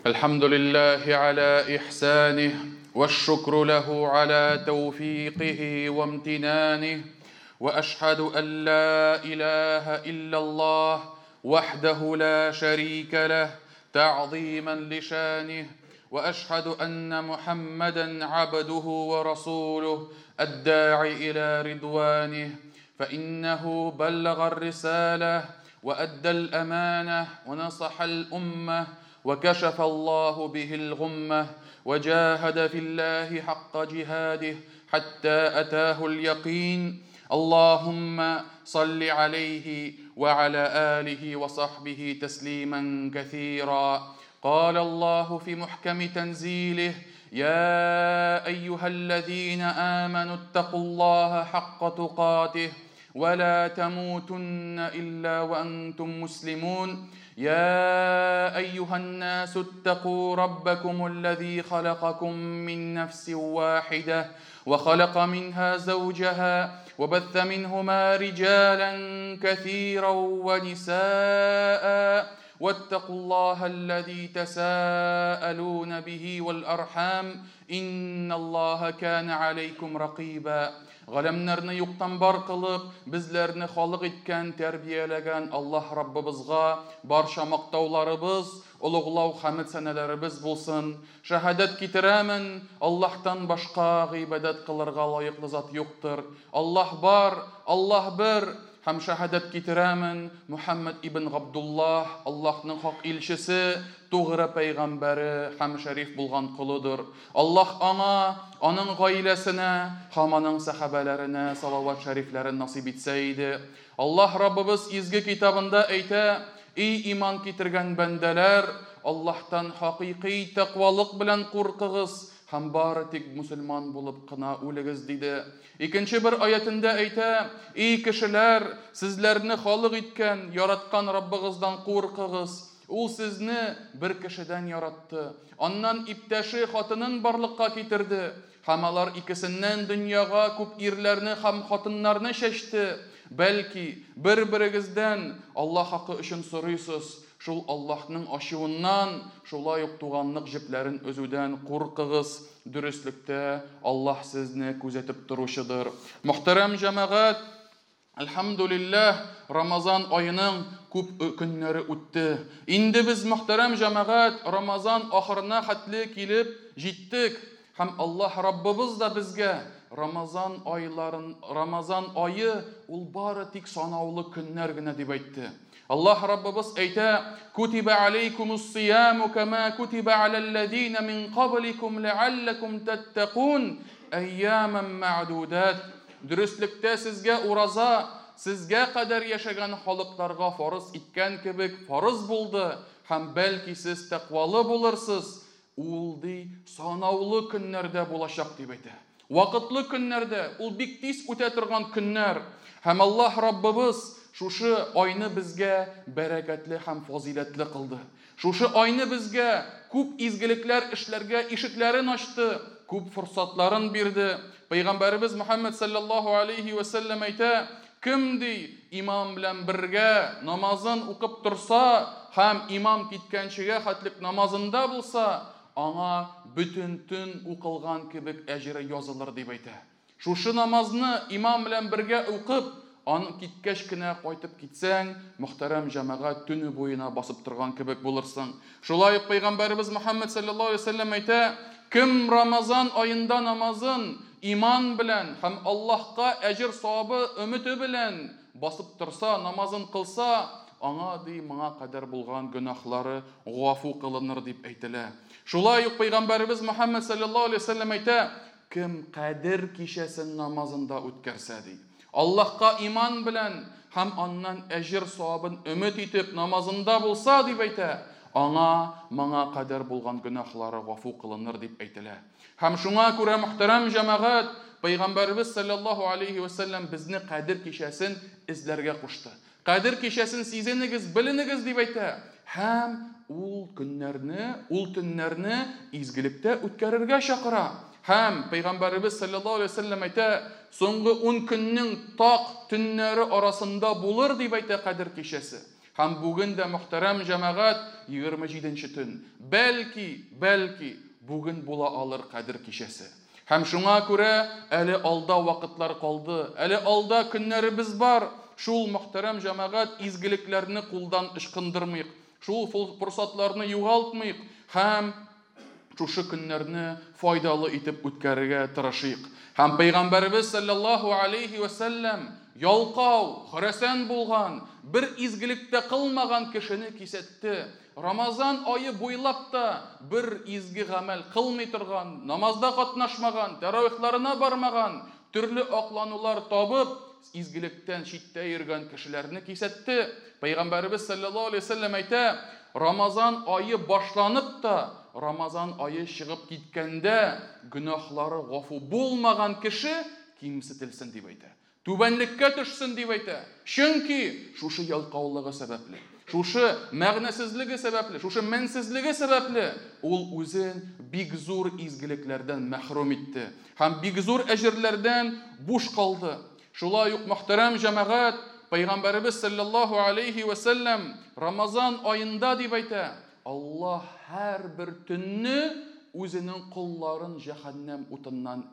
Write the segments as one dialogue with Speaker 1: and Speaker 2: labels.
Speaker 1: الحمد لله على إحسانه والشكر له على توفيقه وامتنانه وأشهد أن لا إله إلا الله وحده لا شريك له تعظيما لشانه وأشهد أن محمدا عبده ورسوله الداعي إلى رضوانه فإنه بلغ الرسالة وأدى الأمانة ونصح الأمة وكشف الله به الغمة وجاهد في الله حق جهاده حتى أتاه اليقين. اللهم صل عليه وعلى آله وصحبه تسليما كثيرا. قال الله في محكم تنزيله: يا أيها الذين آمنوا اتقوا الله حق تقاته ولا تموتن إلا وأنتم مسلمون. يا أيها الناس اتقوا ربكم الذي خلقكم من نفس واحدة وخلق منها زوجها وبث منهما رجالا كثيرا ونساء واتقوا الله الذي تساءلون به والأرحام إن الله كان عليكم رقيبا. Галәмнәрне юктан бар кылып, безләрне халык иткән, тәрбияләгән Аллаһ Раббыбызга барча мактауларыбыз, олуглау хәмд сәнәләребез булсын. Шәһадәт китерәмен, Аллаһтан башка гыйбадәт кылырга лаеклы зат юктыр. Аллаһ бар, Аллаһ бер. Һәм шәһадәт китерәмен, Мухаммад ибн Габдуллаһ, Аллаһның хак илчесе, тугры пәйгамбәре һәм шәриф булган колыдыр. Аллаһ аңа, аның гаиләсенә һәм аның сәхабәләренә салават шәрифләрен насыйп итсә иде. Аллаһ Раббыбыз изге китабында әйтә: "Эй иман китергән бәндәләр, Аллаһтан хакыйкый тәкъвалык белән куркыгыз һәм бары тик мөселман булып кына үлегез", диде. Икенче бер аятында әйтә: "Эй кешеләр, сезләрне халык иткән, яраткан Раббыгыздан куркыгыз. Ул сезне бер кешедән яратты. Аннан иптәше хатынын барлыкка китерде. Һәм алар икесеннән дөньяга күп ирләрне һәм хатыннарны чәчте. Бәлки бер-берегездән Аллаһ хакы өчен сорыйсыз, шул Аллаһның ачуыннан, шулай ук туганлык җепләрен өзүдән куркыгыз. Дөреслектә Аллаһ сезне күзәтеп торучыдыр". Мөхтәрәм җәмәгать, әлхәмдүлилләһ, Рамазан аеның күп көннәре үтте. Инде без, мөхтәрәм җәмәгать, Рамазан ахырына хәтле килеп җиттек. Һәм Аллаһ Раббыбыз да безгә Рамазан айларын, Рамазан ае ул бары тик санаулы көннәр генә дип әйтте. Аллаһ Раббыбыз әйтә: "Кутиба алейкумус сияму кама кутиба алаллазина мин кабликум ләаллакум таттакун әйяман мә'дудат". Дөреслектә сезгә ураза сезгә кадәр яшәгән халыкларга фарыз иткән кебек фарыз булды, һәм бәлки сез тәкъвалы булырсыз. Ул ди санаулы көннәрдә булачак дип әйтә. Вакытлы көннәрдә, ул бик тиз үтә торган көннәр. Һәм Аллаһ Раббыбыз шушы айны безгә бәрәкәтле һәм фазиләтле кылды. Шушы айны безгә күп изгелекләр эшләргә ишекләрен ачты, күп форсатларын бирде. Пәйгамбәребез Мухаммад саллаллаһу алейхи ва саллям әйтә: "Кем ди имам белән бергә намазын укып торса һәм имам киткәнчегә хәтлек намазында булса, аңа бөтен төн укылган кебек әҗере язылыр", дип әйтә. Шушы намазны имам белән бергә укып, аны киткәч кенә кайтып китсәң, мөхтәрәм җәмәгать, төне буена басып торган кебек булырсың. Шулай ук пәйгамбәребез Мухаммад саллаллаһу алейһи ва саллям әйтә: "Кем Рамазан аенда намазын иман белән һәм Аллаһка әҗер савабы өмете белән басып торса, намазын кылса, аңа ди моңа кадәр булган гөнаһлары гафу кылыныр", дип әйтелә. Шулай ук пәйгамбәребез Мухаммад саллаллаһу алейһи ва саллям әйтә: "Кем Кадер кичәсен намазында үткәрсә, ди, Аллаһка иман белән һәм аннан әҗер савабын өмет итеп намазында булса, дип әйтә, аңа моңа кадәр булган гөнаһлары гафу кылыныр", дип әйтелә. Һәм шуңа күрә, мөхтәрәм җәмәгать, пәйгамбәребез саллаллаһу алейхи ва саллям безне Кадер кичәсен эзләргә кушты. Кадер кичәсен сизенегез, беленегез, дип әйтә. Һәм ул көннәрне, ул төннәрне изгелектә үткәрергә чакыра. Һәм пәйгамбәребез саллаллаһу алейхи ва саллям әйтә: "Соңгы 10 көннең так төннәре арасында булыр", дип әйтә Кадер кичәсе. Һәм бүген дә, мөхтәрәм җәмәгать, 27 нче төн. Бәлки, бәлки, бүген була алыр Кадер кичәсе. Һәм шуңа күрә әле алда вакытлар калды, әле алда көннәребез бар. Шул, мөхтәрәм җәмәгать, изгелекләрне кулдан ычкындырмыйк, шул форсатларны югалтмыйк һәм шушы көннәрне файдалы итеп үткәрергә тырышыйк. Һәм Пәйгамбәребез саллаллаһу алейһи вә сәлләм ялкау, хөрәсән булган, бер изгелек тә кылмаган кешене кисәтте. Рамазан ае буйлап та бер изге гамәл кылмый торган, намазда катнашмаган, тәравихларына бармаган, төрле акланулар табып, изгелектән читтә йөргән кешеләрне кисәтте. Пәйгамбәребез саллаллаһу алейһи ва сәлләм әйтә, Рамазан ае башланып та, Рамазан ае чыгып киткәндә гөнаһлары гафу булмаган кеше кимсетелсен дип әйтә. Түбәнлеккә төшсен дип әйтә. Чөнки шушы ялкаулыгы сәбәпле, шушы мәгънәсезлеге сәбәпле, шушы мәнсезлеге сәбәпле ул үзен бик зур изгелекләрдән мәхрүм итте һәм бик зур әҗерләрдән буш калды. Шулай ук, мөхтәрәм җәмәгать, Пәйгамбәребез саллаллаһу алейһи вә сәлләм Рамазан аенда дип әйтә, Аллаһ һәрбер төнне үзенең колларын җәһәннәм утыннан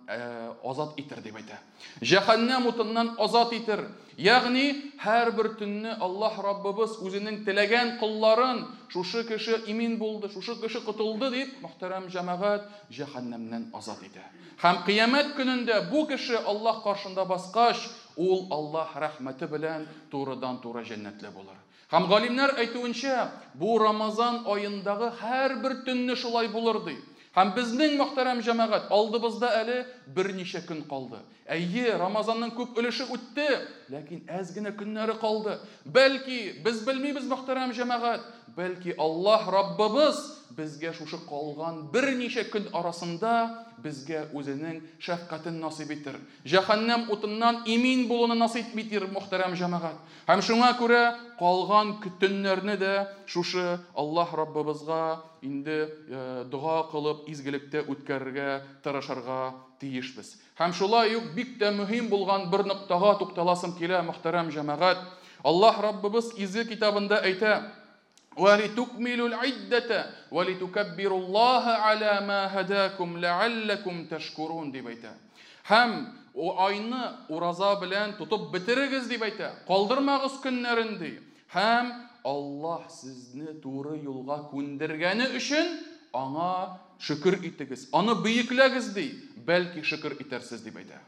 Speaker 1: азат итер дип әйтә. Җәһәннәм утыннан азат итер. Ягъни һәрбер төнне Аллаһ Раббыбыз үзенең теләгән колларын, шушы кеше имин булды, шушы кеше котылды дип, мөхтәрәм җәмәгать, җәһәннәмнән азат итә. Һәм кыямәт көнендә бу кеше Аллаһ каршында баскач, ул Аллаһ рәхмәте белән турыдан-туры җәннәтле булыр. Һәм галимнәр әйтүенчә, бу Рамазан аендагы һәрбер төнне шулай булыр, ди. Һәм безнең, мөхтәрәм җәмәгать, алдыбызда әле берничә көн калды. Әйе, Рамазанның күп өлеше үтте, ләкин әз генә көннәре калды. Бәлки, без белмибез, мөхтәрәм җәмәгать, бәлки Аллаһ Раббыбыз безгә шушы калган берничә көн арасында безгә үзенең шәфкатен насыйп итер. Җәһәннәм утыннан имин булуны насыйп итер, мөхтәрәм җәмәгать. Һәм шуңа күрә калган төннәрне дә шушы Аллаһ Раббыбызга инде дога кылып, изгелектә үткәрергә тырышырга тиешбез. Һәм шулай ук бик тә мөһим булган бер ноктага тукталасым килә, мөхтәрәм җәмәгать. Аллаһ Раббыбыз изге китабында әйтә: "Вә литукмилул иддәтә вә литукаббируллаһа аля ма һадакум ләалләкум тәшкурун" дип әйтә. Һәм о айны ураза белән тотып бетерегез дип әйтә. Калдырмагыз көннәрен ди. Һәм Аллаһ сезне туры юлга күндергәне өчен аңа шөкер итегез, аны бөекләгез ди, бәлки шөкер итәрсез дип әйтә.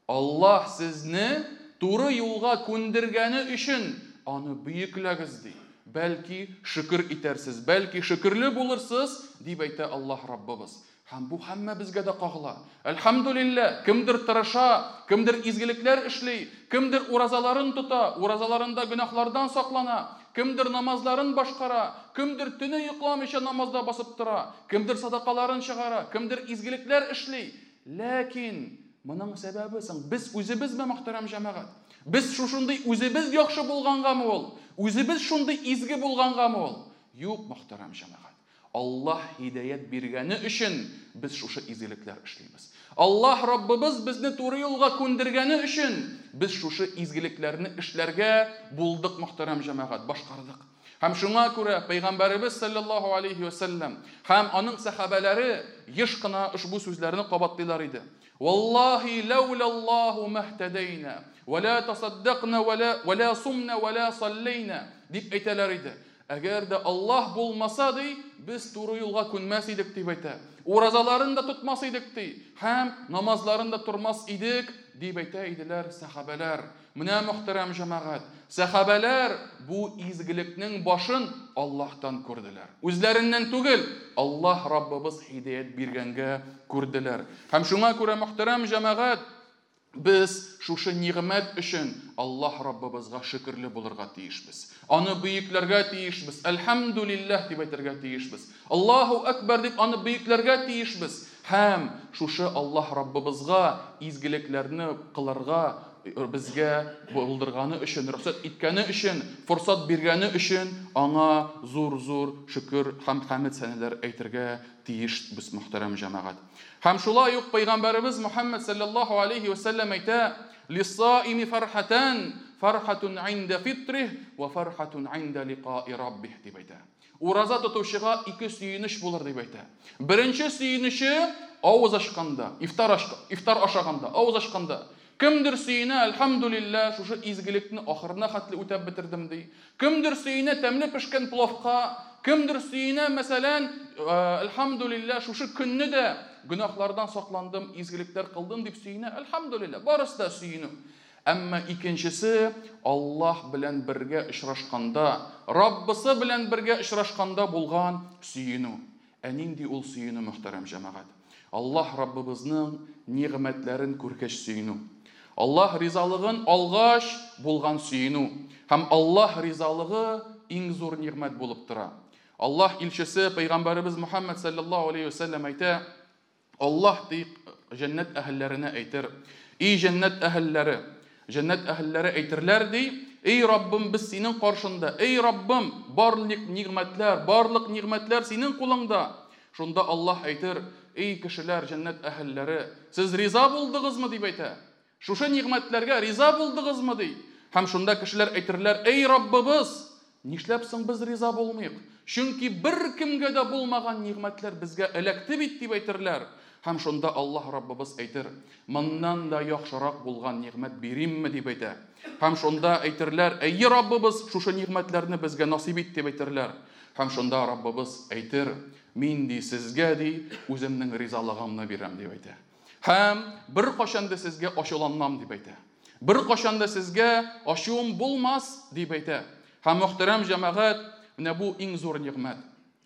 Speaker 1: Аллаһ сезне туры юлга күндергәне өчен аны бөекләгез ди, бәлки шөкер итәрсез, бәлки шөкерле булырсыз дип әйтә Аллаһ Раббыбыз. Һәм бу һәммәбезгә дә кагыла. Әлхәмдүлилләһ, кемдер тырыша, кемдер изгелекләр эшли, кемдер уразаларын тота, уразаларында гөнаһлардан саклана, кемдер намазларын башкара, кемдер төне йокламыйча намазда басып тора, кемдер садакаларын чыгара, кемдер изгелекләр эшли. Ләкин моның сәбәбе соң без үзебезме, мөхтәрәм җәмәгать? Без шушындый үзебез яхшы булгангамы ул? Үзебез шундый изге булгангамы ул? Юк, мөхтәрәм җәмәгать. Аллаһ һидаять биргәне өчен без шушы изгелекләр эшлибез. Аллаһ Раббыбыз безне туры юлга күндергәне өчен без шушы изгелекләрне эшләргә булдык, мөхтәрәм җәмәгать, башкардык. Һәм шуңа күрә Пәйгамбәребез салләллаһу алейһи вә сәлләм һәм аның сәхабәләре еш кына ошбу сүзләрне кабатлыйлар иде. Валлаһи ләүләллаһу мәһтәдәйнә, вә лә тасаддакна, вә лә сумна, вә лә салләйнә, дип әйтәләр иде. Әгәр дә Аллаһ булмаса, ди, без туры юлга күнмәс идек, дип әйтә. Уразаларын да тотмас идек, ди, һәм намазларын да тормас идек, дип әйтә иделәр сәхабәләр. Менә, мөхтәрәм җәмәгать, сәхабәләр бу изгелекнең башын Аллаһтан күрделәр. Үзләреннән түгел, Аллаһ Раббыбыз һидаять биргәнгә күрделәр. Һәм шуңа күрә, мөхтәрәм җәмәгать, Без шушы нигъмәт өчен Аллаһ Раббыбызга шөкерле булырга тиешбез. Аны бөекләргә тиешбез. Әлхәмдүлилләһ дип әйтергә тиешбез. Аллаһу әкбәр дип аны бөекләргә тиешбез. Һәм шушы Аллаһ Раббыбызга изгелекләрне кылырга безгә булдырганы өчен, рөхсәт иткәне өчен, форсат биргәне өчен аңа зур-зур шөкер һәм хәмед-сәнәләр әйтергә тиешбез, мөхтәрәм җәмәгать. Һәм шулай ук Пәйгамбәребез Мөхәммәд салләллаһу алейһи вә сәлләм әйтә, Лиссаими фәрхәтән, фархатун инда фитрих ва фархатун инда ликаи раббих дип әйтә. Ураза тотучыга ике сөенеч булыр дип әйтә. Беренче сөенече авыз ачканда, ифтар ашаганда, авыз ачканда. Кемдер сөенә, әлхәмдүлилләһ, шушы изгелекне ахырына хәтле үтәп бетердем ди. Кемдер сөенә тәмле пешкән пловка, кемдер сөенә, мәсәлән, әлхәмдүлилләһ, шушы көнне дә гөнаһлардан сакландым, изгелекләр кылдым дип сөенә, әлхәмдүлилләһ, барысы да сөенү. Әмма икенчесе Аллаһ белән бергә очрашканда, Раббысы белән бергә очрашканда булган сөенү. Ә нинди ул сөенү, мөхтәрәм җәмәгать? Аллаһ Раббыбызның нигъмәтләрен күргәч сөенү. Аллаһ ризалыгын алгач булган сөенү. Һәм Аллаһ ризалыгы иң зур нигъмәт булып тора. Аллаһ илчесе пәйгамбәребез Мухаммад саллаллаһу алейхи ва сәлләм әйтә, Аллаһ ди җәннәт әһелләренә әйтер: "Эй җәннәт әһелләре, җәннәт әһелләре әйтерләр ди, эй Раббым, без синең каршында, эй Раббым, барлык нигъмәтләр, барлык нигъмәтләр синең кулыңда." Шунда Аллаһ әйтер: "Эй кешеләр, җәннәт әһелләре, сез риза булдыгызмы?" дип әйтә. Шушы нигъмәтләргә риза булдыгызмы ди. Һәм шунда кешеләр әйтерләр: "Эй Раббыбыз, нишләп соң без риза булмыйк? Чөнки бер кемгә дә булмаган нигъмәтләр безгә эләкте бит", дип әйтерләр. Һәм шунда Аллаһ Раббыбыз әйтер: "Моннан да яхшырак булган нигъмәт биримме?" дип әйтә. Һәм шунда әйтерләр: "Әйе, Раббыбыз, шушы нигъмәтләрне безгә насыйп ит", дип әйтерләр. Һәм шунда Раббыбыз әйтер: "Мин ди сезгә ди үземнең ризалыгымны бирәм", дип әйтә. Һәм бер кашан да сезгә ачуланмам дип әйтә. Бер кашан да сезгә ачуым булмас дип әйтә. Һәм мөхтәрәм җәмәгать, менә бу иң зур нигъмәт.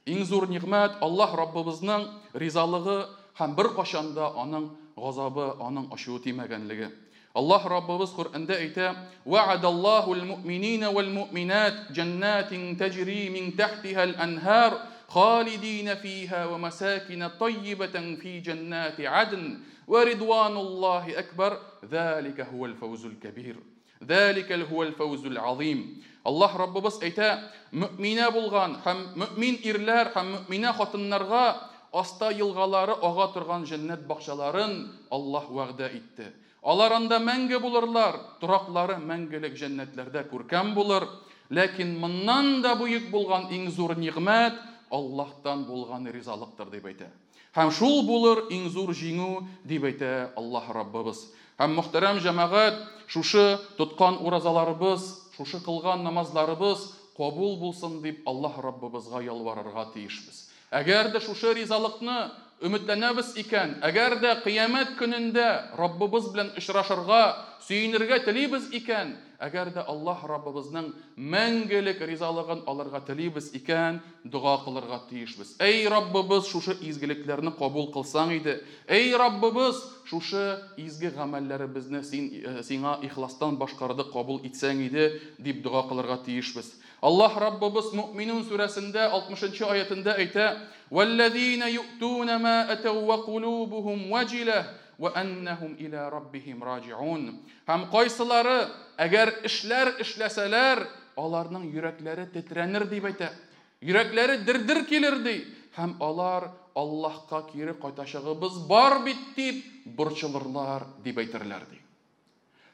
Speaker 1: Иң зур нигъмәт Аллаһ Раббыбызның ризалыгы һәм бер кашан да аның газабы, аның ачуы тимәгәнлеге. Аллаһ Раббыбыз Коръәндә әйтә: "Вa'адаллаһул муъминина вал муъминат җаннатин таҗри мин тахтиха ал-анһар халидина фиха ва масакина таййибатан фи җаннати адн ва ридвануллаһи акбар залика хуал фаузул кабир. Залика хуал фаузул азим." Аллаһ Раббыбыз әйтә: мөминә булган һәм мөмин ирләр һәм мөминә хатыннарга аста елгалары ага торган җәннәт бакчаларын Аллаһ вәгъдә итте. Алар анда мәңге булырлар, тораклары мәңгелек җәннәтләрдә күркәм булыр. Ләкин моннан да бөек булган иң зур нигъмәт Аллаһтан булган ризалыктыр дип әйтә. Һәм шул булыр иң зур җиңү дип әйтә Аллаһ Раббыбыз. Һәм мөхтәрәм җәмәгать, шушы тоткан уразаларыбыз, шушы кылган намазларыбыз кабул булсын дип Аллаһ Раббыбызга ялварырга тиешбез. Әгәр дә шушы ризалыкны өметләнәбез икән, әгәр дә кыямәт көнендә Раббыбыз белән очрашырга, сөенергә телибез икән, әгәр дә Аллаһ Раббыбызның мәңгелек ризалыгын алырга телибез икән, дога кылырга тиешбез. Эй Раббыбыз, шушы изгелекләрне кабул кылсаң иде. Эй Раббыбыз, шушы изге гамәлләребезне син сиңа ихластан башкардык, кабул итсәң иде, дип дога кылырга тиешбез. Аллаһ Раббыбыз Муъминун сүрәсендә 60-нчы аятында әйтә: "Валлазина юътуна ма атау ва кулубухум ваҗила ва аннахум иля раббихим раҗиун." Һәм кайсылары әгәр эшләр эшләсәләр, аларның йөрәкләре тетрәнер дип әйтә. Йөрәкләре дер-дер килер ди. Һәм алар Аллаһка кире кайтачагыбыз бар бит дип борчылырлар дип әйтерләр ди.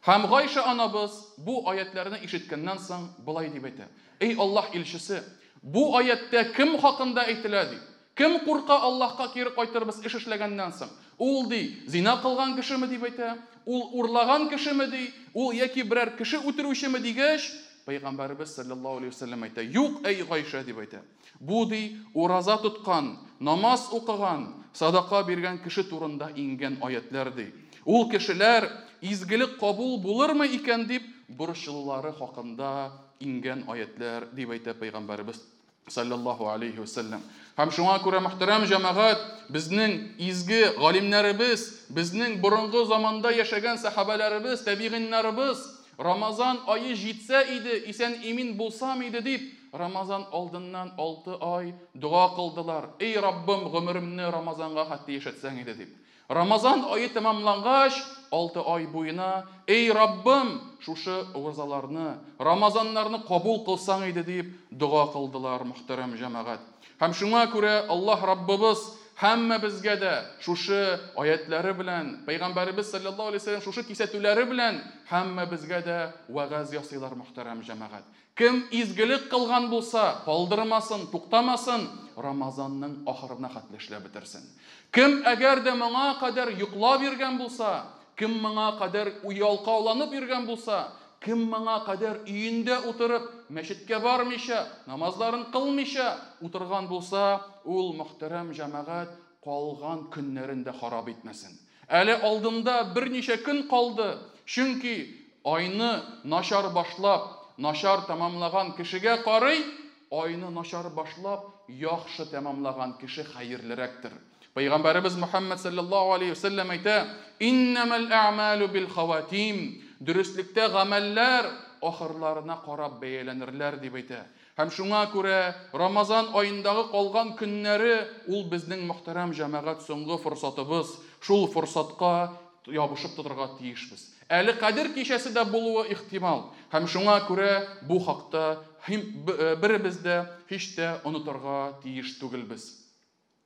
Speaker 1: Һәм Гайша анабыз бу аятларны ишеткәннән соң былай дип әйтә: "Эй Аллаһ илчесе, бу аяттә кем хакында әйтелә ди? Кем курка Аллаһка кире кайтырбыз эш эшләгәннән соң? Ул ди, зина кылган кешеме дип әйтә, ул урлаган кешеме ди, ул яки берәр кеше үтерүчеме дигәч, Пәйгамбәребез саллаллаһу алейхи вәсәлләм әйтә: "Юк, эй Гайша дип әйтә. Бу ди ураза тоткан, намаз укыган, садака биргән кеше турында иңгән аятлар ди. Ул кешеләр изгелек кабул булырмы икән дип борчылулары хакында иңгән аятлар дип әйтә Пәйгамбәребез саллаллаһу алейхи вәсәлләм. Һәм шуңа күрә мөхтәрәм җәмәгать, безнең изге галимнәребез, безнең борынгы заманда яшәгән сахабаларыбыз, табигыйннарыбыз Рамазан ае җитсә иде, исән имин булсам иде дип, Рамазан алдыннан 6 ай дога кылдылар. Эй Раббым, гомеремне Рамазанга хәтле яшәтсәң иде дип. Рамазан ае тәмамлангач, 6 ай буена, эй Раббым, шушы уразаларны, Рамазаннарны кабул кылсаң иде дип дога кылдылар, мөхтәрәм җәмәгать. Һәм шуңа күрә Аллаһ Раббыбыз Һәммәбезгә дә шушы аятлары белән, Пәйгамбәребез саллаллаһу алейһи вәсәлләм шушы кисәтүләре белән һәммәбезгә дә вәгазь ясыйлар, мөхтәрәм җәмәгать. Кем изгелек кылган булса, калдырмасын, туктамасын, Рамазанның ахырына хәтле эшләп бетерсен. Кем әгәр дә моңа кадәр йоклап йөргән булса, кем моңа кадәр ялкауланып йөргән булса, кем моңа кадәр өендә утырып, мәчеткә бармыйча, намазларын кылмыйча утырган булса, ул, мөхтәрәм җәмәгать, калган көннәрен дә харап итмәсен. Әле алдында берничә көн калды, чөнки айны начар башлап, начар тәмамлаган кешегә карый, айны начар башлап, яхшы тәмамлаган кеше хәерлерәктер. Пәйгамбәребез Мөхәммәд саллаллаһу алейһи ва сәлләм әйтә: "Иннамал а'малу бил хаватим". Дөреслектә гамәлләр ахырларына карап бәяләнерләр дип әйтә. Һәм шуңа күрә Рамазан аендагы калган көннәре ул безнең, мөхтәрәм җәмәгать, соңгы форсатыбыз. Шул форсатка ябышып тотырга тиешбез. Әле Кадер кичәсе дә булуы ихтимал. Һәм шуңа күрә бу хакта беребез дә һич тә онытырга тиеш түгелбез.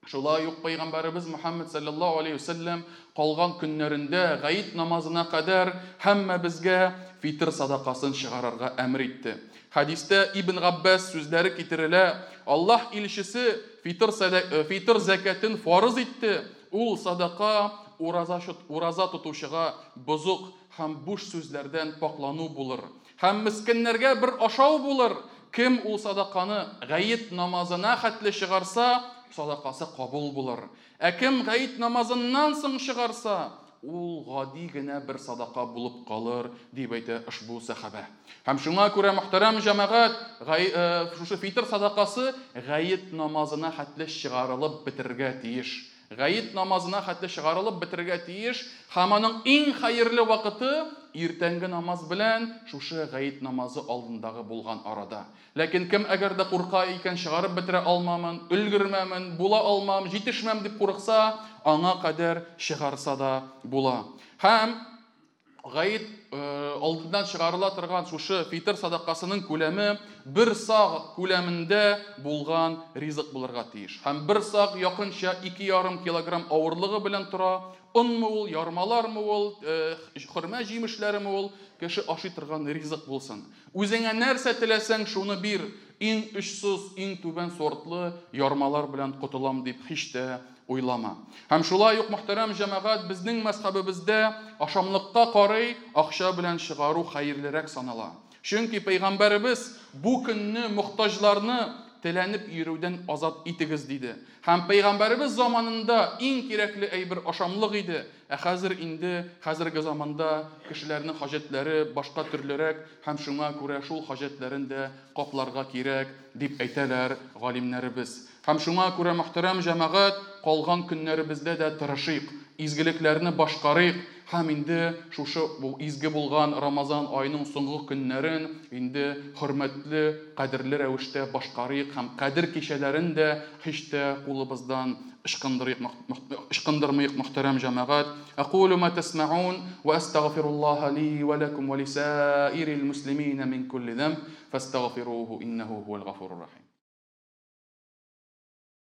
Speaker 1: Шулай ук Пәйгамбәребез Мөхәммәд саллаллаһу алейһи ва сәлләм калган көннәрендә гаит намазына кадәр һәммәбезгә фитр садакасын чыгарырга әмер итте. Хәдистә Ибн Габбас сүзләре китерелә: Аллаһ илчесе фитр фитр зәкятен фарыз итте. Ул садака ураза ураза тотучыга бозык һәм буш сүзләрдән паклану булыр. Һәм мескеннәргә бер ашау булыр. Кем ул садаканы гаит намазына хәтле чыгарса, садакасы кабул булыр. Ә кем гаит намазыннан соң чыгарса, ул гади генә бер садака булып калыр, дип әйтә ошбу сәхабә. Һәм шуңа күрә, мөхтәрәм җәмәгать, шушы фитр садакасы гаит намазына хәтле чыгарылып бетерергә тиеш. Гаит намазына хәтле чыгарылып бетерергә тиеш, һәм аның иң хәерле вакыты иртәнге намаз белән шушы гаит намазы алдындагы булган арада. Ләкин кем әгәр дә курка икән, чыгарып бетерә алмамын, өлгермәмен, була алмам, җитешмәм дип курыкса, аңа кадәр чыгарса да була. Һәм гаит алдыннан чыгарыла торган шушы фитр садакасының күләме бер саг күләмендә булган ризык булырга тиеш. Һәм бер саг якынча 2,5 килограмм авырлыгы белән тора. Онмы ул, ярмалармы ул, хөрмә җимешләреме ул, кеше ашый торган ризык булсын. Үзеңә нәрсә теләсәң, шуны бир. Иң очсыз, иң түбән сортлы ярмалар белән котылам дип һич тә уйлама. Һәм шулай ук, мөхтәрәм җәмәгать, безнең мәзһәбебездә ашамлыкка карый акча белән чыгару хәерлерәк санала. Чөнки Пәйгамбәребез бу көнне мохтаҗларны теләнеп йөрүдән азат итегез диде. Һәм Пәйгамбәребез заманында иң кирәкле әйбер ашамлык иде. Ә хәзер инде, хәзерге заманда кешеләрнең хаҗәтләре башка төрлерәк, һәм шуңа күрә шул хаҗәтләрен дә капларга кирәк, дип әйтәләр галимнәребез. Һәм шуңа күрә, мөхтәрәм җәмәгать, калган көннәребездә дә тырышыйк, изгелекләрне башкарыйк, һәм инде шушы бу изге булган Рамазан аеның соңгы көннәрен инде хөрмәтле, кадерле рәвештә башкарыйк һәм кадер кичәләрен дә һич тә кулыбыздан ычкындырмыйк, мөхтәрәм җәмәгать. Акулу ма тасмаун ва астагфируллаһа ли ва лакум ва лисаирил муслимина мин кулли замб фастагфируһу иннаху хуал гафурur рахим.